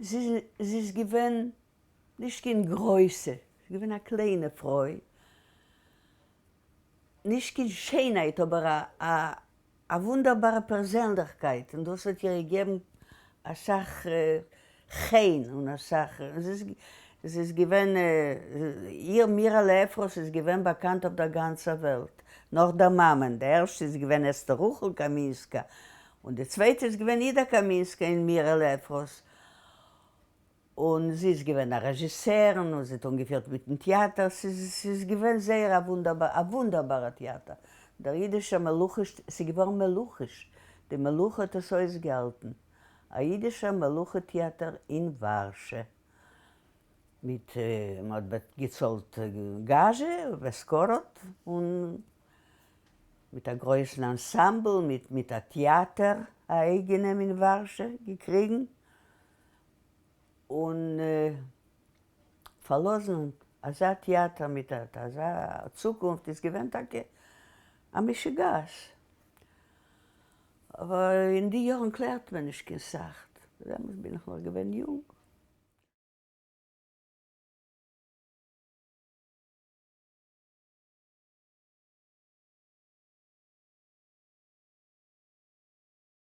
זי איז געווען נישט קיין גרויסע, זי איז געווען א קליינע פרוי, נישט קיין שיינהייט אבער א וואונדערבארע פערזענליכקייט, און דאס האט איר געגעבן אסאך חן און אסאך, זי איז געווען, איר מירעלע אפרת איז געווען באקאנט אויף דער גאנצער וועלט, נאך דער מאמען, די ערשטע איז געווען אסתר רחל קאמינסקא, און די צווייטע איז געווען אידא קאמינסקא און מירעלע אפרת, און זי איז געווען א רעזשיסערין און זי האט אנגעפירט מיטן טעאטער, ס'איז געווען זייער א וואונדערבארע טעאטער, דער אידישער מלוכיש, ס'איז געווארן מלוכיש, די מלוכה האט עס אויסגעהאלטן, א אידישער מלוכה טעאטער אין ווארשע, מיט מען האט געצאלט גאזשע, משכורת, און מיט א גרויסן אנסאמבל, מיט א טעאטער א אייגענעם אין ווארשע געקריגן. און פארלאזן אזא טעאטער מיט אזא צוקונפט איז געווען טאקע א משוגעת. אבער אין די יארן קלערט מען נישט קיין סך, דעמאלטס בין איך נאך געווען יונג.